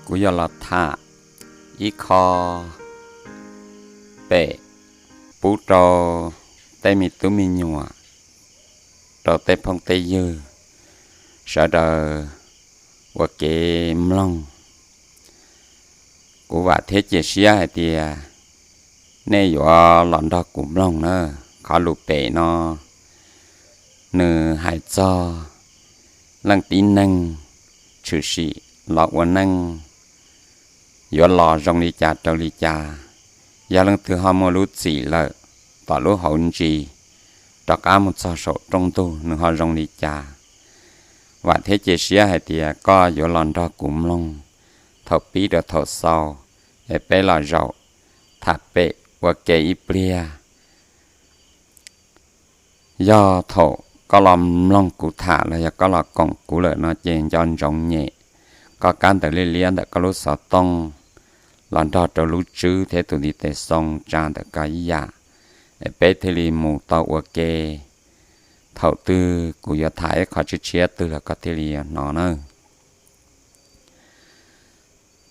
Kuv yog los tham ib qho pem pub rau tej me tub me nyuam, rau tej phooj tej ywg sawv daws ua kev mloog. Kuv vam thiab cia siab hais tias nej yuav los nrog kuv mloog na. Qhov lus pem no nws hais txog leej tib neeg tshwm sim los ua neej yuav los zoo li cas rau li cas. Yog leej twg ho muaj lub txim lawm, tom lub hauv ntsis rov qab mus txog saum rooj ntug nws ho zoo li cas. Vam thiab cia siab hais tias koj yuav los nrog kuv mloog thaum pib rau thaum xaus, es peb los zaum tham pem ua ke ib pliag. Yog thaum koj los mloog kuv tham los yog koj los koom kuv lawm no ces nco ntsoov nyem koj kab ntawv liab liab ntawm koj lub xov tooj los nrog rau lub tswb thiab tus ntiv tes xoo tsa ntawm koj ib yam, es peb thiaj li mus tau ua ke. Thaum twg kuv yuav tham ib qho tshiab tshiab twg los koj thiaj li yuav hnov na.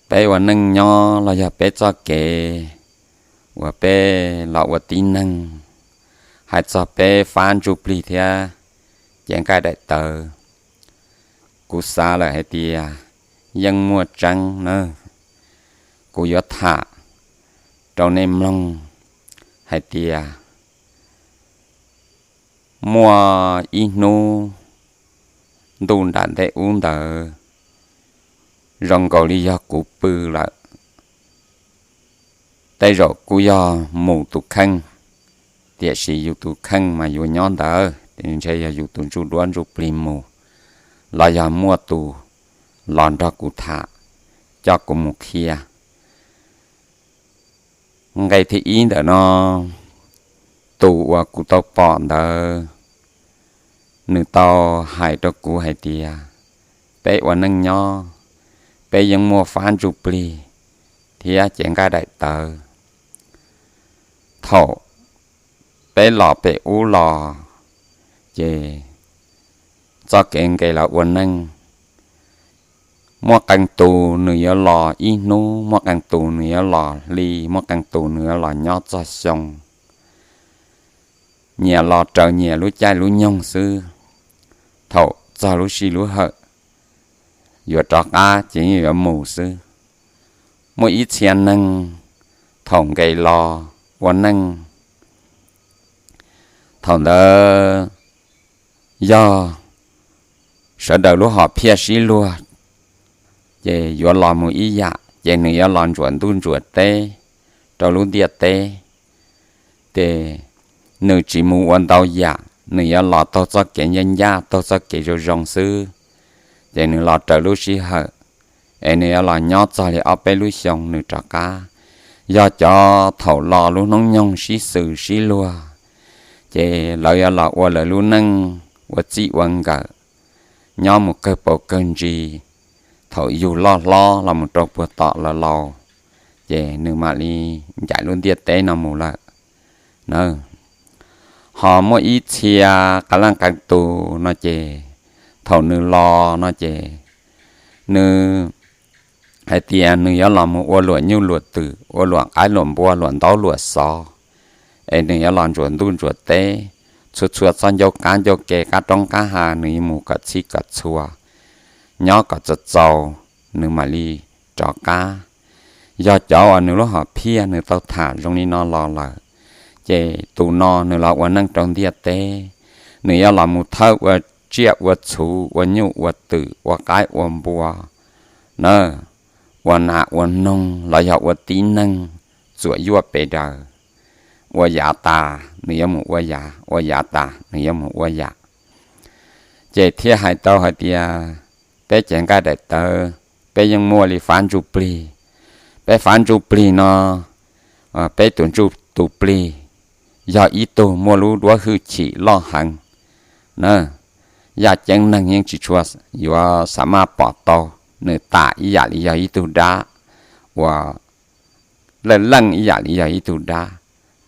Peb ua neej nyob los yog peb txoj kev uas peb los ua tib neeg, hais txog peb fab ntsuj plig thiab cev nqaij daim tawv, kuv xav lawm hais tias yeej muaj tseeb na. Kuv yuav tham rau nej mloog hais tias muaj ib hnub ntuj nram ntej ub ntawd, zoo nkaus li yog kuv pw lawm, tej zaum kuj yog mus tus kheej, tiam sis yus tus kheej mas yuav nyob ntawd, ntshe yog yus tus ntsuj duab ntsuj plig mus, los yog muaj tus los nrog kuv tham, coj kuv mus qhia. Nqe thib ib ntawm no, tus uas kuv tau pom ntawd, nws tau hais rau kuv hais tias peb ua neej nyob, peb yeej muaj fab ntsuj plig thiab cev nqaij daim tawv. Thaum peb los pem ub los, ces txoj kev nqes los ua neej, muaj qee tus nws yuav los ib hnub, muaj qee tus nws yuav los hli, muaj qee tus nws yuav los nyob txog xyoo. Nyias los raws nyias lub caij lub nyoog xwb. Thaum txog lub sij lub hawm yuav rov qab ces yeej yuav mus xwb. Muaj ib txhia neeg thaum nqes los ua neej, thaum ntawd yog sawv daws lub hom phiaj sib luag, ces yuav los mus ib yam, ces nws yuav los ntsuam ntuj ntsuam teb rau lub ntiaj teb. Ces nws tsis mus ua ntau yam, nws yuav los taug txoj kev ncaj ncaj, taug txoj kev zoo zoo xwb. Ces nws los raws lub sij hawm, es nws yuav los nyob txog li ob peb lub xyoo nws rov qab. Yog cov thaum los lub hnub nyoog sib xws sib luag, ces lawv yuav los ua lawv lub neej ua txij ua nkawm, nyob mus kawg paus kawg ntsis. Thaum yug loj hlob los mus rau puag tom los laus, ces nws mam li ncaim lub ntiaj teb no mus lawm na. Ho muaj ib txhia qee leej qee tus no ces thaum nws los no ces nws hais tias nws yuav los mus ua luam nyuj luam twm, ua luam qaib luam npua, luam ntaub luam xov, es nws yuav los ntsuam ntuj ntsuam teb, txhua txhua txoj ncauj qab ncauj ke, qab roob qab hav nws yuav mus kom txhij kom txhua, nyob kom txaus txaus, nws mam li rov qab. Yog cov uas nws lub hom phiaj nws tau tham zoo li no los lawm, ces tus no nws los ua neej rau ntiaj teb, nws yuav los mus thawb ua tsiaj ua txhu, ua nyuj ua twm, ua qaib ua npua na, ua nas ua noog los yog ua tib neeg txuam yuaj pes daws. Ua yav tas nws yuav mus ua yav, ua yav tas nws yuav mus ua yav. Ces thiaj hais tau hais tias peb cev nqaij daim tawv, peb yeej muaj li fab ntsuj plig. Peb fab ntsuj plig no, peb tus ntsuj tus plig yog ib tug muaj lub duab hwj chim loj heev na. Yaj ceeb neeg yeej tsis tshua yuav xa maj pom tau nws tam ib yam li yog ib tug dab, uas leej leej ib yam li yog ib tug dab.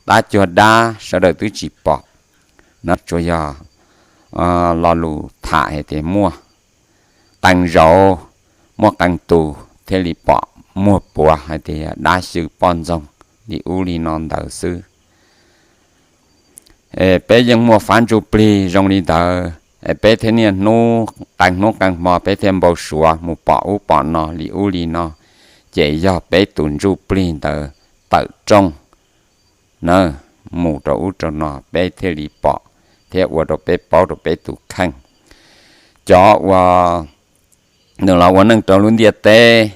Dab cuag dab sawv daws twb tsis pom no, tsuas yog lo lus tham hais tias muaj. Qee zaus muaj qee tus thiaj li pom muag puav hais tias dab xyw poj ntxoog li ub li no ntawd xwb. Peb yeej muaj fab ntsuj plig zoo li ntawd, peb thiaj niaj hnub qee hnub qee hmo peb thiaj npau suav mus pom ub pom no li ub li no, ces yog peb tus ntsuj plig ntawd tawm rooj na, mus rau ub rau no peb thiaj li pom thiab ua rau peb paub rau peb tus kheej. Cov uas nws los ua neej rau lub ntiaj teb,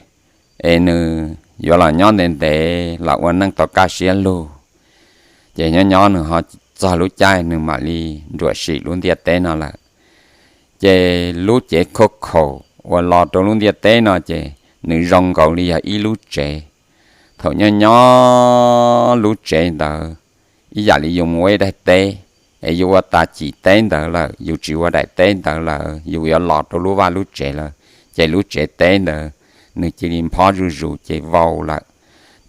es nws yuav los nyob ntev ntev los ua neej tau kaj siab lug, ces nyob nyob nws ho txog lub caij nws mam li nruam sim lub ntiaj teb no lawm. Ces lub cev khauj khaum uas los rau lub ntiaj teb no ces nws zoo nkaus li yog ib lub tsev. Thaum nyob nyob lub tsev ntawd ib yam li yus mus ua ib daim teb, es yus ua tas cim teb ntawd lawm, yus tsis ua daim teb ntawd lawm, yus yuav los rau lub vaj lub tsev lawm, ces lub tsev teb ntawd nws cia li nphob zuj zus ces vau lawm.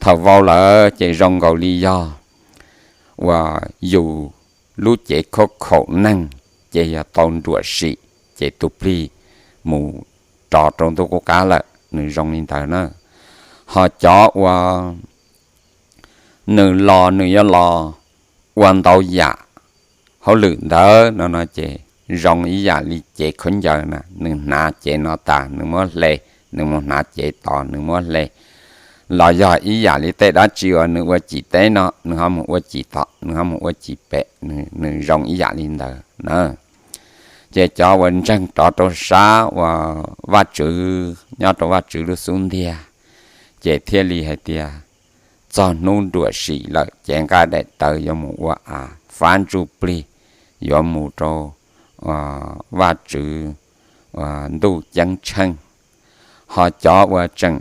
Thaum vau lawm ces zoo nkaus li yog uas yus lub cev khauj khaum neeg ces yog tau nruam sim, ces tus plig mus rov rau ntuj qub qab lawm, nws zoo li ntawd na. Ho cov uas nws los nws yuav los ua ntau yam hauj lwm ntawd no no ces zoo ib yam li cev khaub ncaws na, nws hnav cev no tas nws muab hle, nws mus hnav cev tod nws muab hle. Los yog ib yam li tej dab tsi uas nws ua cim teb no nws ho mus ua cim tod, nws ho mus ua cim pem, nws zoo ib yam li ntawd na. Ces cov uas ntseeg rov rau sab uas Vajtswv nyob rau Vajtswv lub xub ntiag, ces thiaj li hais tias txog hnub nruam sim lawm ces nqaij daim tawv yuav mus ua av, fab ntsuj plig yuav mus rau Vajtswv ntuj ceeb tsheej. Ho cov uas tseem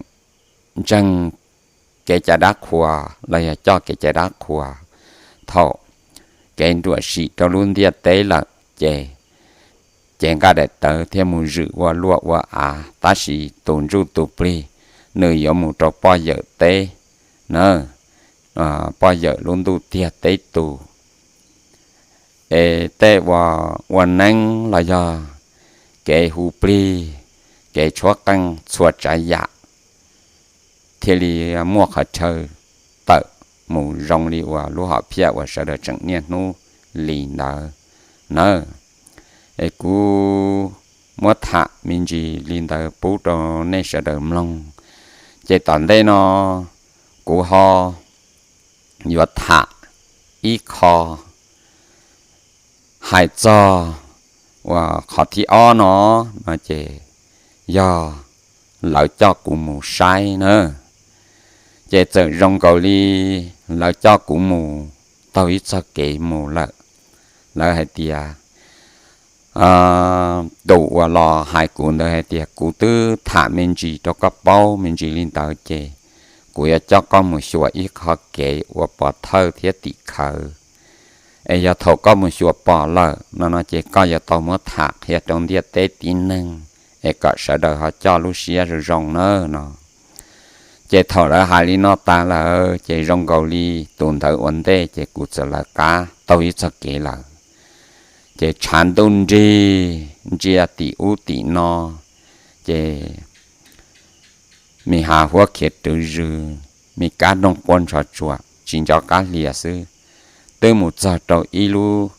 ntseeg kev cai dab qhuas los yog coj kev cai dab qhuas, thaum kev nruam sim rau lub ntiaj teb lawm ces cev nqaij daim tawv thiaj mus zwm ua luaj ua av, tab sis tus ntsuj tus plig nws yuav mus rau poj yawm teb na, poj yawm lub ntuj tiag teb tus. Es tej uas ua neeb los yog kev hu plig, kev tshuab qeej txhua tsav yam thiaj li muaj qhov chaw tawm mus zoo li uas lub hom phiaj uas sawv daws tseem niaj hnub li ntawd na. Es kuv muab tham me ntsis li ntawd pub rau nej sawv daws mloog. Ces tom ntej no kuv ho yuav tham ib qho hais txog uas qhov thib ob no, no ces yog lawv coj kuv mus saib na. Ces txawm zoo nkaus li lawv coj kuv mus taug ib txoj kev mus lawm. Lawv hais tias, tus uas los hais kuv ntawd hais tias kuv twb tham me ntsis rau koj paub me ntsis li ntawd ces kuv yuav coj koj mus xyuas ib qho kev uas pov thawj thiab tim khawv. Es yog thaum koj mus xyuas pom lawm no no ces koj yuav tau muab tham qhia rau ntiaj teb tib neeg es kom sawv daws ho coj lub siab zoo zoo na no. Ces thaum lawv hais li no tas lawm ces zoo nkaus li tus ntawd ua ntej ces kuv txawm lawv qab taug ib txoj kev lawm. Ces tshav ntuj nrig ntsia tim ub tim no, ces me hav huab khiav rwv zws, me kab noog quaj ntshov tsuam tsis nco qab hlias xwb. Twb mus txog rau ib lub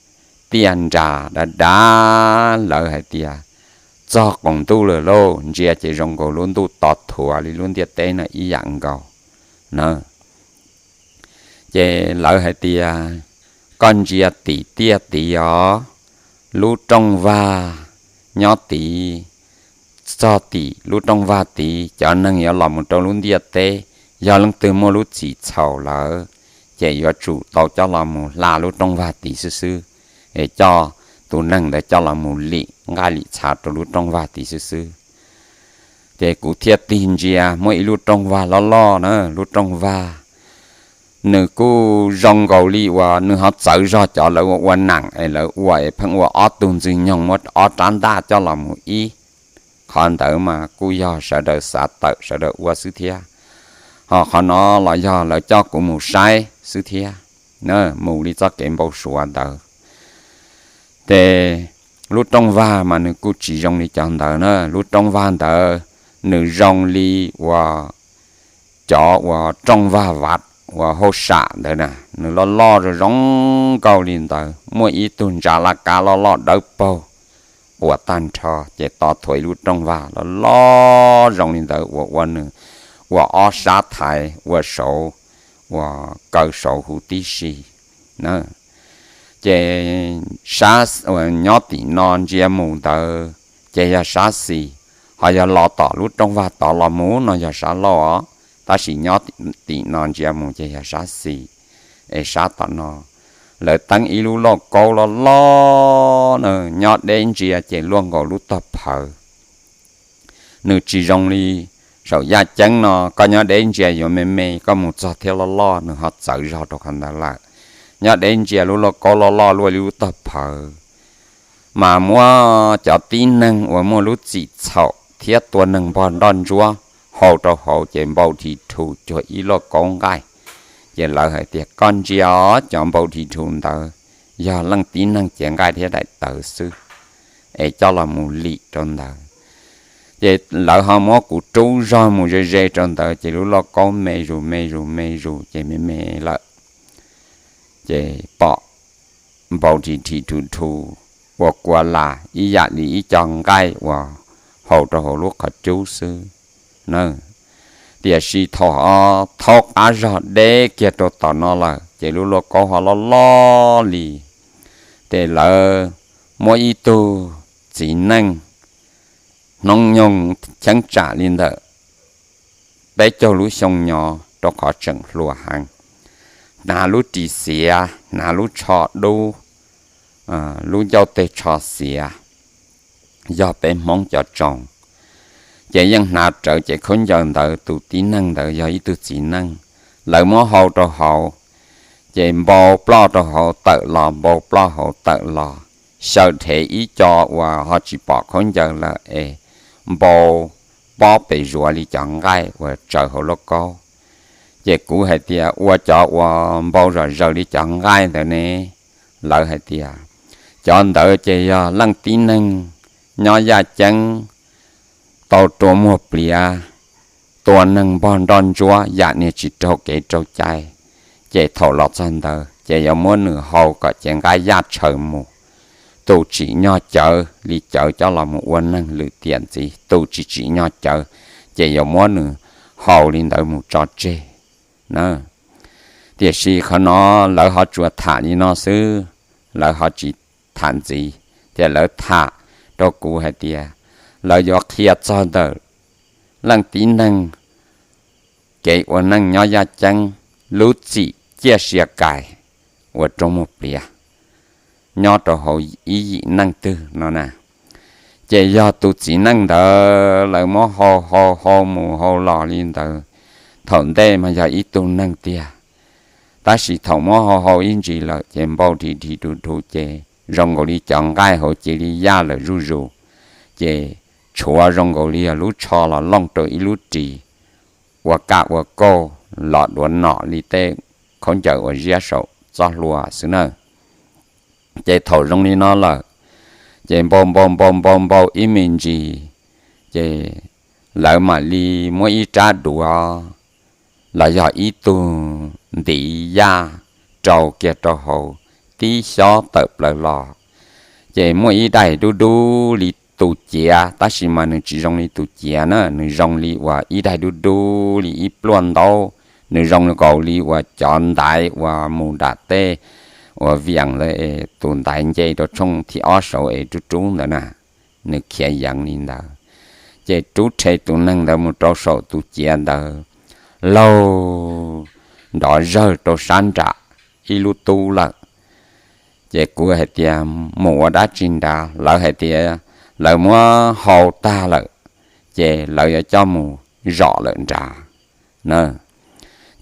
tiaj nras dav dav, lawv hais tias txog qaum ntuj lawm lauj, ntsia ces zoo nkaus lub ntuj to thuav li lub ntiaj teb no ib yam nkaus na. Ces lawv hais tias koj ntsia tim tiaj tid os, lub rooj vag nyob tid, txog tim lub rooj vag tid cov neeg yuav los mus rau lub ntiaj teb, yog leej twg muaj lub txim txhaum lawm ces yuav tsum tau coj los mus hla lub rooj vag tid xwb xwb, es coj tus neeg ntawd coj los mus lim nqaij lim txha rau lub rooj vag tid xwb xwb. Ces kuv thiaj tig ntsia muaj ib lub rooj vag loj loj na, lub rooj vag nws kuj zoo nkaus li uas nws ho txawv zog cov lawv ua ua nam es lawv ua es pheej ua ob tug ntxwg nyoog muab ob rab ntaj coj los mus ib. Qhov ntawd mas kuj yog sawv daws xav tawm sawv daws ua xwb thiab, ho qhov no los yog lawv coj kuv mus saib xwb thiab, mus li txoj kev npau suav ntawd. Ces lub rooj vag mas nws kuj tsis zoo li cov ntawd na, lub rooj vag ntawd nws zoo li uas cov uas rooj vag vav uas hauj sam ntawd na, nws loj loj zoo zoo nkauj li ntawd, muaj ib tug ntsa laj kab loj loj dawb paug quas tag nrho, ces to thuav ib lub rooj vag loj loj zoo li ntawd uas ua nws ua ob sab thaiv ua saud, ua kaw saud huv tib si na. Ces sab uas nyob tim no ntsia mus ntawd ces yog sab xis, ho yog los tom lub rooj vag tod los mus no yog sab laug os, tab sis nyob tim no ntsia mus ces yog sab xis. Es sab tom no lawv teeb ib lub lauj kaub loj loj na, nyob deb ntsia ces luaj nkaus lub tog phawv. Nws tsis zoo li saum yaj ceeb no, koj nyob deb ntsia yuav me me, koj mus txog thiab loj loj nws ho txawv zog rau qhov ntawd lawm. Nyob deb ntsia lub lauj kaub loj loj luaj li lub tog phawv, mas muab cov tib neeg uas muaj lub txim txhaum thiab tua neeg npog nroj ntsuab hau rau hauv ces npau dhi dhu cuag ib lauj kaub nqaij. Ces lawv hais tias koj ntsia os, cov npau dhi dhu ntawd yog leej tib neeg cev nqaij thiab daim tawv xwb, es coj los mus lim rau ntawd. Ces lawv ho muab kuv rub zog mus ze ze rau ntawd ces lub lauj kaub me zus me zus me zus ces me me lawm. Ces pom npau dhi dhi dhu dhu ua kua las ib yam li ib co nqaij uas hau rau hauv lub qhov cub xwb na. Tiam sis thaum thaub qab zog deb kiag rau tom no lawm ces lub lauj kaub ho loj loj li. Ces lawv muab ib tug txiv neej hnub nyoog cheeb tsam li ntawm peb caug lub xyoo nyob rau qhov tseem hluas heev, hnav lub ris xiav, hnav lub tsho dub, lub ncauj teg tsho xiav, yog peb Hmoob cov tsoos. Ces yeej hnav rawv ces khaub ncaws ntawd tus tib neeg ntawd yog ib tug txiv neej, lawv muab hau rau hauv, ces npau ploj rau hauv tawm los, npau ploj hauv tawm los, xyaw dhev ib co uas ho tsis pom khaub ncaws lawm es npau pob pes zuav li cov nqaij uas tsaws hauv lauj kaub. Ces kuv hais tias ua cov uas npau zom zaws li cov nqaij ntawd ne? Lawv hais tias cov ntawd ces yog leej tib neeg nyob yaj ceeb tau rua muag pliav, tua neeg npog nroj ntsuab yam niag tsis raug kev rau cai, ces thaum los txog ntawd ces yuav muab nws hau kom cev nqaij yaj tshaws mus. Tus tsim nyog cawv li cawv coj los mus ua neeg lwm tiam ntxiv, tus tsis tsim nyog cawv ces yuav muab nws hau li ntawd mus tso tseg na. Tiam sis qhov no lawv ho tsuas tham li no xwb, lawv ho tsis tham ntxiv, ces lawv tham rau kuv hais tias lawv yuav qhia txog ntawm leej tib neeg kev ua neej nyob yaj ceeb, lub txim ciaj sia kais uas rua muag pliav nyob rau hauv ib yim neej twg no na. Ces yog tus txiv neej ntawd lawv muab hau hau hau mus hau los li ntawd, thaum ntej mas yog ib tug neeg tiag, tab sis thaum muab hau hau ib ntsis lawm ces npau dhi dhi dhu dhu ces zoo nkaus li cov nqaij hauv cia li yaj lawm zuj zus, ces tshuav zoo nkaus li yog lub tsho los looj rau ib lub ris ua kaj ua kauj los duav nom li tej khaub ncaws uas ziab saum txoj hlua xwb na. Ces thaum zoo li no lawm, ces npau npau npau npau npau ib me ntsis, ces lawv mam li muab ib rab duav los yog ib tug ntiv yaj rau kiag rau hauv tib xyob tawm plaws los. Ces muaj ib daim dub dub li tus ciav, tab sis mas nws tsis zoo li tus ciav na, nws zoo li uas ib daim dub dub li ib pluaj ntaub, nws zoo nkaus li uas cov ntaiv uas mus nram tej uas viam lawm, tus ntaiv nce rau tshooj thib ob saud es rub rub ntawd na, nws khiav yeev li ntawd. Ces rub rhe tus neeg ntawd mus rau saum tus ciav ntawd, laug nrov zawg rau sab nram ib lub tub lawm. Ces kuv hais tias mus ua dab tsi nrad, lawv hais tias lawv muab hau tag lawm, ces lawv yuav coj mus zom lawm nrad na.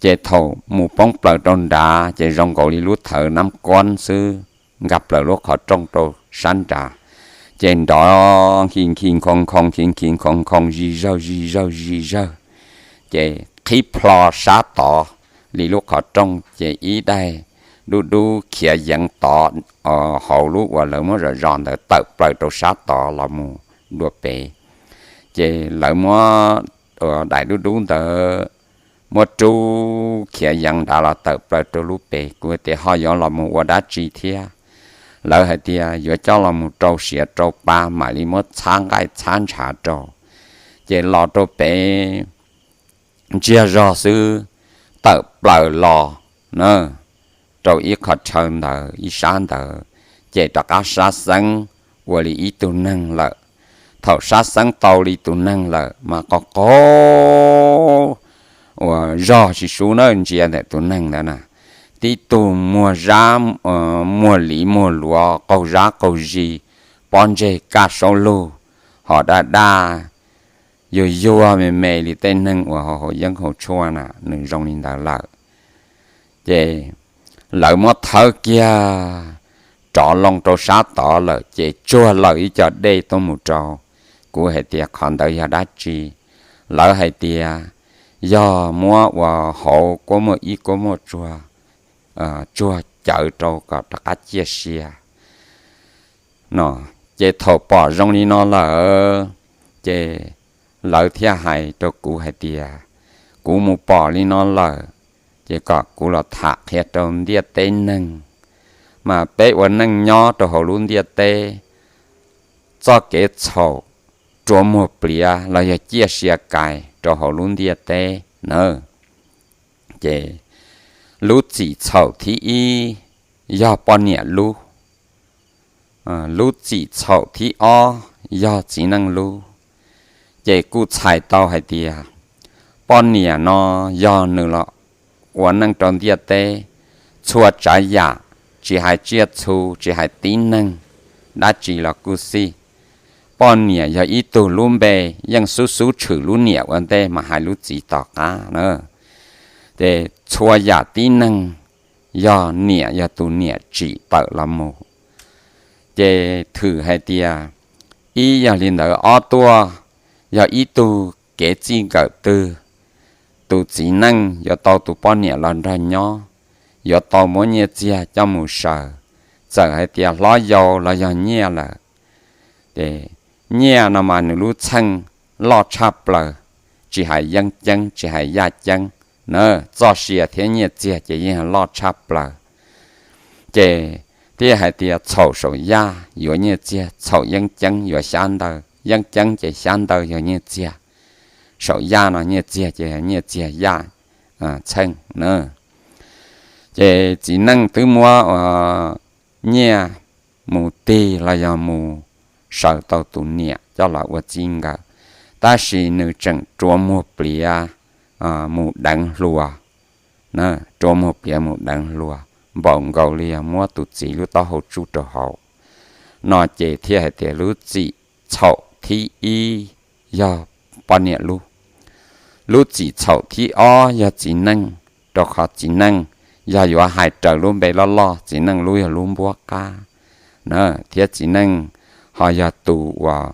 Ces thaum mus poob plaws rau nrad ces zoo nkaus li lub thawv nab kuab xwb, nkag plaws lub qhov rooj rau sab nrad, ces nrov nkhi nkhi nkho nkho nkhi nkhi nkho nkho zig zawg zig zawg zig zawg, ces qhib plho sab tod li lub qhov rooj, ces ib daim dub dub khiav yeev tod hauv lub uas lawv muab zom zos ntawd tawm plaws rau sab tod los mus dua pem. Ces lawv muab daim dub dub ntawd muab rub khiav yees nrad los tawm plaws rau lub pes. Kuv tias ho yuav los mus ua dab tsi thiab? Lawv hais tias yuav coj los mus rau siav rau pa mam li muab txhab nqaij txhab ntshav rau. Ces los rau pem ntsiag zog xwb, tawm plaws los na rau ib qho chaw ntawd ib sab ntawd, ces rov qab sab xeeb ua li ib tug neeg lawm. Thaum sab xeeb tau li tus neeg lawm mas qo qo uas zog tsis sub na ntsia ntawm tus neeg ntawd na, tib tug muag zab, muag liv muag luav qaug zab qaug zis, pob ntseg kaj saub lug, ho daj daj yuag yuag me me li tej neeg uas haus yeeb haus tshuaj na, nws zoo li ntawd lawm. Ces lawv muab thawb kiag rov loo rau sab tod lawm ces tsuag lawm ib co dej tuaj mus rau. Kuv hais tias qhov ntawd yog dab tsi? Lawv hais tias yog muab ua hauv kuab muaj ib kuab muaj tsuag cawv rau kom rov qab ciaj sia no. Ces thaum pom zoo li no lawm, ces lawv thiaj hais rau kuv hais tias kuv mus pom li no lawm, ces kom kuv los tham qhia rau ntiaj teb neeg. Mas peb ua neej nyob rau hauv lub ntiaj teb, txoj kev txhaum rua muag pliav los yog ciaj sia kais rau hauv lub ntiaj teb na. Ces lub txim txhaum thib ib yog poj niam lub, lub txim txhaum thib ob yog txiv neej lub. Ces kuj txhais tau hais tias poj niam no yog nws los ua neej rau ntiaj teb, txhua tsav yam, tsis hais tsiaj txhu tsis hais tib neeg dab tsi los kuj xij, poj niam yog ib tug lub npe yeej xub xub tshwm lub niam ua ntej mas hais lub txiv tom qab na. Ces txhua yam tib neeg yog niam yog tus niam tsim tawm los mus. Ces thwm hais tias ib yog li ntawd, ob tuaj yog ib tug kev txij nkawm twg, tus txiv neej yuav tau tus poj niam los nrog nyob, yuav tau muab nyiaj txiag coj mus saws, txawm hais tias hlob yau los yog nyiaj lawm. Ces nyiaj no mas nws lub txheej loj tshaj plaws, tsis hais yeeb ceeb tsis hais yaj ceeb na, txoj sia thiab nyiaj txiag ces yeej loj tshaj plaws. Ces thiaj hais tias txhaum saum yaj yuav nyiaj txiag, txhaum yeeb ceeb yuav xyab ntawv, yeeb ceeb ces xyab ntawv yog nyiaj txiag, saum yaj no nyiaj txiag ces nyiaj txiag yaj txheej na. Ces txiv neej twb muab nyiaj mus tig los yog mus saws tau tus niam coj los ua txij nkawm, tab sis nws tseem rua muag pliav mus deev hluas, rua muag pliav mus deev hluas, npaum nkaus li yog muab tus txiv lub taub hau tsuj rau hauv no. Ces thiaj hais tias lub txim txhaum thib ib yog poj niam lub. Lub txim txhaum thib ob yog txiv neej, rau qhov txiv neej yog yuav hais raws lub npe loj loj, txiv neej lub yog lub npuab qab na, thiab txiv neej ho yog tus uas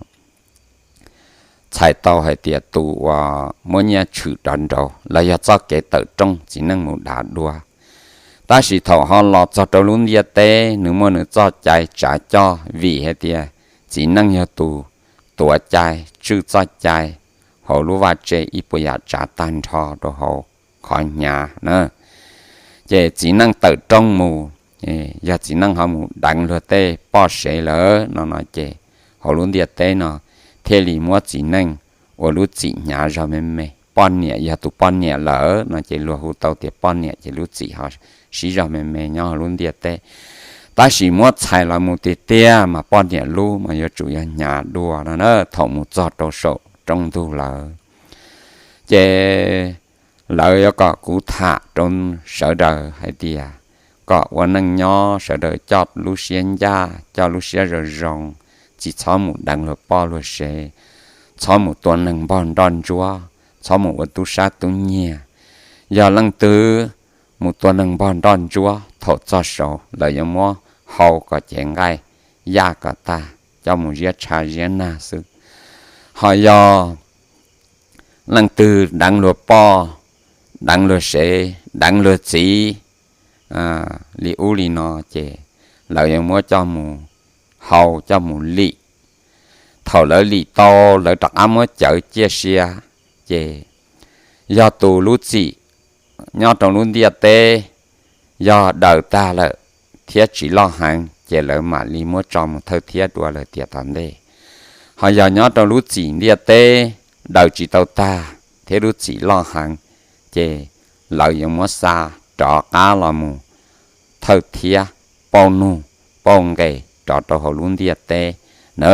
txhais tau hais tias tus uas muab nyiaj tshwm rov nraud los yog txoj kev tawm rooj txiv neej mus dav dua. Tab sis thaum ho los txog rau lub ntiaj teb, nws muaj nws txoj cai tsav coj, vim hais tias txiv neej yog tus tuav cai tswj txoj cai hauv lub vaj tse ib puas yam tsav tag nrho rau hauv qhov hnyav na. Ces txiv neej tawm rooj mus, yog txiv neej ho mus deev luag tej poj sev lawm no no ces hauv lub ntiaj teb no thiaj li muab txiv neej ua lub txim hnyav zog me me. Poj niam yog tus poj niam lawm no ces luag hu tau tias poj niam ces lub txim ho siv zog me me nyob hauv lub ntiaj teb. Tab sis muab txhais los mus tiag tiag mas poj niam lub mas yuav tsum yog hnyav dua no na thaum mus txog rau saum rooj ntug lawm. Ces lawv yuav kom kuv tham rau sawv daws hais tias kom ua neej nyob sawv daws coj lub siab ncaj, coj lub siab zoo zoo, tsis txhob mus deev luag poj luag sev, txhob mus tua neeg npog nroj ntsuab, txhob mus ua tub sab tub nyiag. Yog leej twg mus tua neeg npog nroj ntsuab, thaum txog saud lawv yuav muab hau kom cev nqaij yaj kom tag, coj mus ziab tsha ziab nag xwb. Ho yog leej twg deev luag poj, deev luag sev, deev luag txiv li ub li no ces lawv yuav muab coj mus hau coj mus lim. thaum lawv lim tau, lawv rov qab muab cawv ciaj sia, ces yog tus lub txim nyob rau lub ntiaj teb yog daws tag lawm thiab tsis loj heev, ces lawv mam li muab tso mus thawj thiab dua lawm tiam tom ntej. Ho yog nyob rau lub txim ntiaj teb daws tsis tau tag thiab lub txim loj heev, ces lawv yuav muab xa rov qab los mus thawj thiab pauj nuj pauj nqes rov rau hauv lub ntiaj teb na.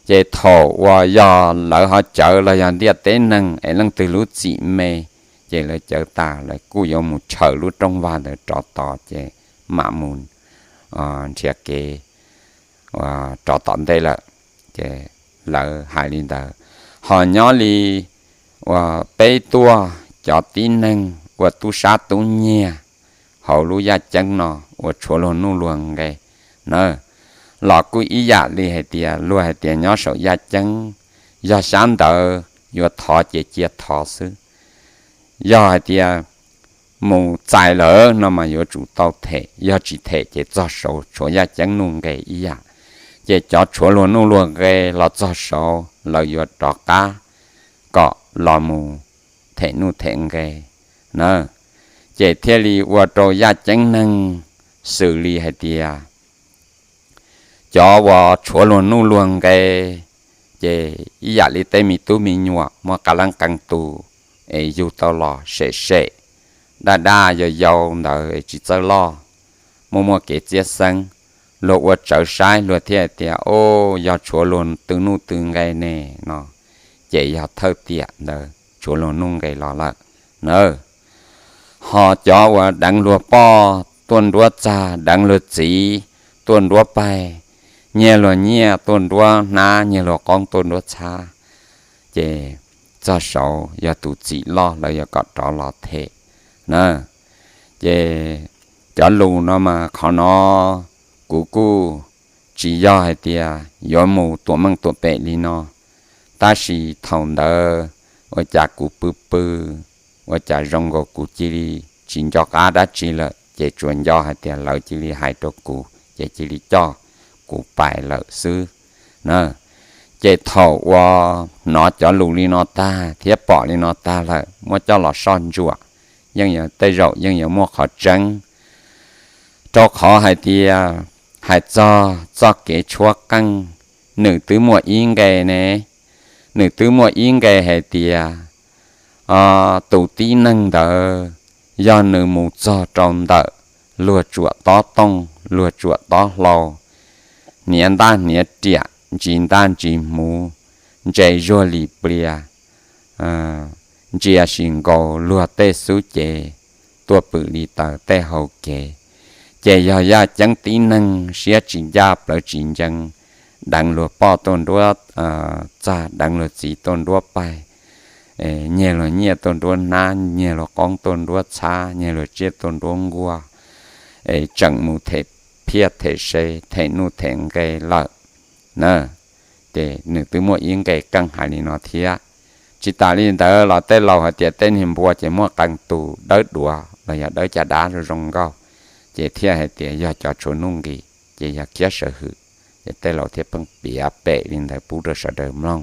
Ces thaum uas yog lawv ho cawv los yog ntiaj teb neeg es leej twg lub txim me, ces lawv cawv tas lawv kuj yuav mus chaws lub rooj vag ntawd rov tod, ces mam mus nrhiav kev rov tom ntej lawm. Ces lawv hais li ntawd. Ho nyob li uas peb tuaj cov tib neeg ua tub sab tub nyiag hauv lub yaj ceeb no uas tshuav luag nuj luag nqe na, los kuj ib yam li hais tias luag hais tias nyob saum yaj ceeb, yog xyab ntawv yuav thov ces cia thov xwb. Yog hais tias mus txais lawm no mas yuav tsum tau them, yog tsis them ces txog saud tshuav yaj ceeb nuj nqe ib yam. Ces cov tshuav luag nuj luag nqe los txog saud lawv yuav rov qab kom los mus them nuj them nqe na. Ces thiaj li ua rau yaj ceeb neeg xws li hais tias cov uas tshuav luag nuj luag nqe, ces ib yam li tej me tub me nyuam muaj qee leej qee tus es yug tau los sem sem, daj daj yau yau ntawd es tsis txawj loj, muaj muaj kev txiab xeeb, luag ua tsawv saib luag thiaj hais tias, o, yog tshuav luag tw nuj tw nqe ne no, ces yog thawj tiam ntawd tshuav luag nuj nqe los lawm na. Ho cov uas deev luag poj tuaj nruab txag, deev luag txiv tuaj nruab paig, nyiag luag nyiaj tuaj nruab hnab, nyiag luag qoob tuaj nruab txhab, ces txog saud yog tus txim loj lawv yuav kom rov los them na. Ces cov lus no mas qhov no kuv kuj tsis yog hais tias yuav mus tuam meej tuam pem li no, tab sis thaum ntawd ua cas kuv pw pw, ua cas zoo nkaus kuv cia li tsis nco qab dab tsi lawm, ces tsuas nco hais tias lawv cia li hais rau kuv ces cia li coj kuv pais lawm xwb na. Ces thaum uas hnov cov lus li no tag thiab pom li no tag lawm muab coj los soj ntsuam, yeej yuav tej zaum yeej yuav muaj qhov tseeb, rau qhov hais tias hais txog txoj kev tshuab qeej, nws twb muaj ib nqe ne, nws twb muaj ib nqe hais tias tus tib neeg ntawd yog nws mus txog rau ntawm luag tsuam tob tooj luag tsuam tob hlau, hniav ntaj hniav riam, ntsis ntaj ntsis hmuv, ntse zuag li plias, ntsia sis nkaus luag tej xub cev, tuaj pwm li taws tej hau kev, ces yog yaj ceeb tib neeg siab tsis ncaj plawv tsis ncee, deev luag poj tuaj nruab txag, deev luag txiv tuaj nruab paig, nyiag luag nyiaj tuaj nruab hnab, nyiag luag qoob tuaj nruab txhab, nyiag luag tsiaj tuaj nruab nkuaj, es tseem mus them phiaj them se, them nuj them nqe lawm na. Ces nws twb muaj ib nqe qeej hais li no thiab. Tsis tas li ntawd los tej laus hais tias tej niag npua ces muaj qee tus dawb duav los yog dawb caj dab zoo zoo nkauj, ces thiaj hais tias yog cov tshuav nuj nqis, ces yog khiab sawv hwm, ces tej laus thiaj pheej piav pem li ntawd pub rau sawv daws mloog.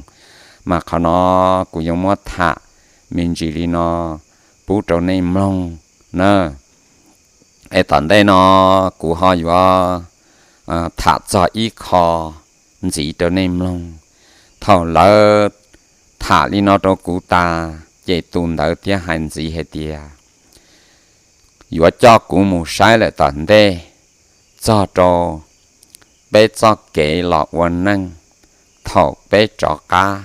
Mas qhov no kuv yuav muab tham me ntsis li no pub rau nej mloog na. Es tom ntej no kuv ho yuav tham txog ib qho ntxiv rau nej mloog. Thaum lawv tham li no rau kuv tas, ces tus ntawd thiaj hais ntxiv hais tias yuav coj kuv mus saib lawm tom ntej, txog rau peb txoj kev los ua neej thaum peb rov qab,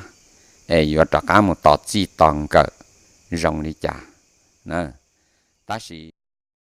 es yuav rov qab mus tos txij tos nkawm zoo li cas. Tab sis